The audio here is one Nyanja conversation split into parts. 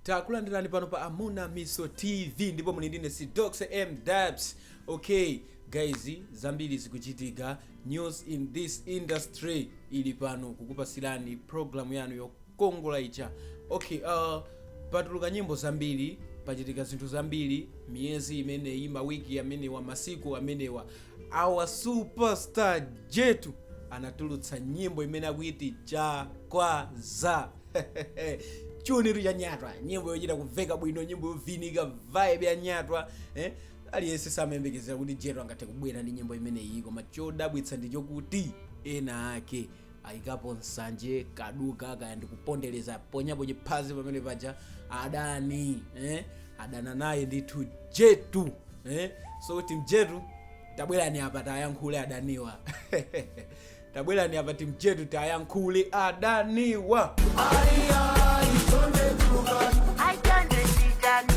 Takulandirani pano pa Amuna Miso TV ndipo muli ndine Sidox M Dabs. Okay guys, zambiri zikuchitika, news in this industry ili pano kukupasirani program yanu yokongola ija. Okay, patuluka nyimbo zambiri, pachitika zinthu zambiri miyezi imeneyi, mawiki amenewa, masiku amenewa. Our superstar Jetu anatulutsa nyimbo imene akuiti Chakwaza, chunitu cha nyatwa, nyimbo yochita kumveka bwino, nyimbo yovinika, vibe ya nyatwa, eh? Aliyense samayembekezera kuti Jetu angathe kubwera ndi nyimbo imeneyi, koma chodabwitsa ndi chokuti ena ake ayikapo nsanje, kaduka, kaya ndikupondereza, ponyapo chiphazi pamene paja adani, eh? Adana naye ndithu Jetu, eh? So team Jetu, tabwerani apa tayankhule adaniwa. Tabwerani apa, team Jetu, tayankhule adaniwa. I can't decision.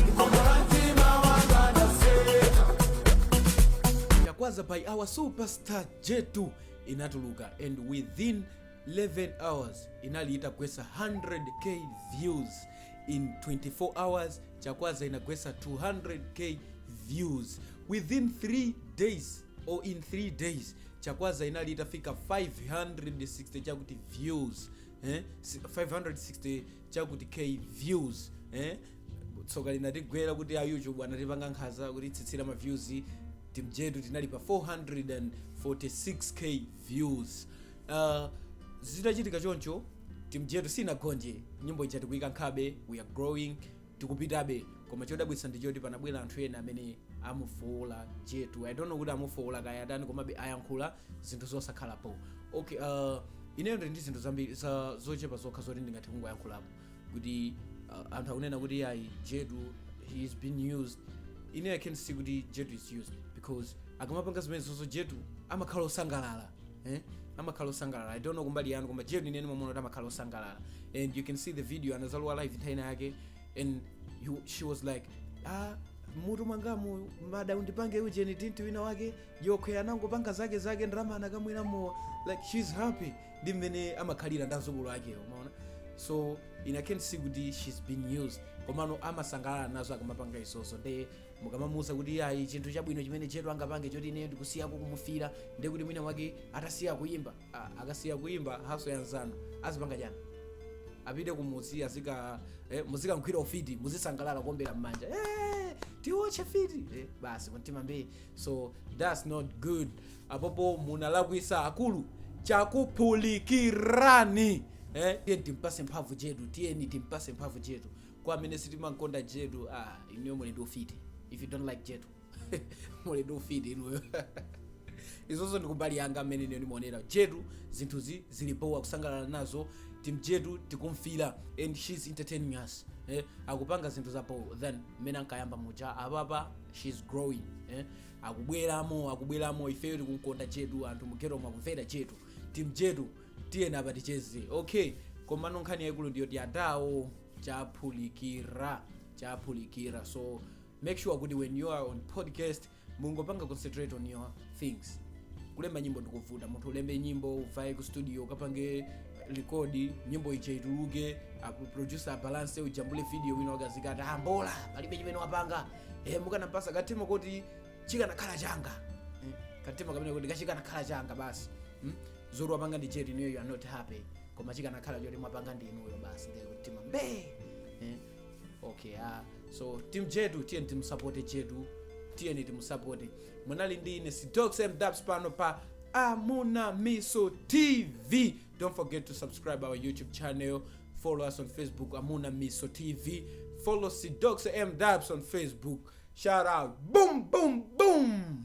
Chakwaza by our superstar Jetu inatuluka and within 11 hours inali itagwesa 100K views. In 24 hours Chakwaza inagwesa 200K views. Within 3 days or in 3 days Chakwaza inali itafika 560 chakuti views, eh? 560 chakuti k views, eh? Tsoka linatigwera kuti a YouTube anatipanga nkhanza kuti tsitsira ma views. Team Jetu tinali pa 446K views. Zitachitika choncho, team Jetu sinagonje, nyimbo ija tikuyika nkhabe, we are growing, tikupitabe. Koma chodabwitsa ndi choti panabwera anthu ena amene amufowola Jetu. I don't know kuti amufowola kaya atani, komabe ayankhula zinthu zosakhalapo. Okay, ineyo ndili ndi zinthu zambiri zochepa zokha zoti ndingathe kungoyankhulapo kuti anthu akunena kuti ayi, Jetu, he is been used. Ine I can see kuti Jetu is used because akamapanga zimene zozo Jetu amakhala osangalala, eh? Amakhala osangalala. I don't know kumbali yanu, koma Jetu inene mamuona kuti amakhala osangalala and you can see the video anazalowa live nthawi ina yake and she was like, "Ah, mutu mwangamu mada undipange ujeni tinti wina wake yokhe anangopanga zake zake, ndalama anakamwira mowa." Like, she's happy ndi mmene amakhalira ndi azukulu akewo, maona? So ine I can't see kuti she's been used, komano amasangalala nazo akamapanga izozo. Nde mukamamuuza kuti ayi, chinthu chabwino chimene Jetu angapange choti ineyo ndikusiyako kumufira, nde kuti mwina mwake atasiya kuyimba, ah, akasiya kuyimba haso ya nzanu azipanga chani? Apite kumudzi azika, muzikankhwira ufiti, muzisangalala kuombera m'manja, tiwotche fiti, basi mtima mbi. So that's not good. Apopo munalakwisa akulu, chakuphulikirani, eh? Tiyeni timpase mphamvu Jetu, tiyeni timpase mphamvu Jetu. Kwa amene sitimankonda Jetu, ah, inuyo muli ndi ufiti. If you don't like Jetu, muli ndi ufiti inuyo. Izozo ndi kumbali yanga mmene ine ndimaonera Jetu. Zinthuzi zilipowa kusangalala nazo. Team Jetu tikumfira and she's entertaining us, eh? Akupanga zinthu zapo then mmene ankayamba muja, apapa she's growing, eh? Akubweramo, akubweramo. Ifeyo tikumkonda Jetu, anthu mugero mwakumvera Jetu. Team Jetu, tiyeni apa ticheze. Okay, komano nkhani yaikulu ndiyoti adawo chaphulikira, chaphulikira. So make sure kuti when you are on podcast mungopanga concentrate on your things. Kulemba nyimbo ndikuvuta. Munthu ulembe nyimbo, uvaye ku studio, ukapange record, nyimbo ija ituluke, apo producer abalance, ujambule video, wina wakazikati, "Ah, mbola, palibe chimene wapanga." Mukanapasa kathema kuti chikanakhala changa, kathema kamene kuti kachikanakhala changa basi, Zoti wapanga ndi Jetu, inuyo you are not happy, koma chikanakhala choti mwapanga ndi inuyo basi, ndiye kutima mbe, eh? Okay, ah, so team Jetu, tiyeni timusapote Jetu, tiyeni timusapote. Munali ndi ine Sidox M Dabs pano pa Amuna Miso TV. Don't forget to subscribe our YouTube channel, follow us on Facebook, Amuna Miso TV, follow Sidox M Dabs on Facebook. Shout out, boom boom boom.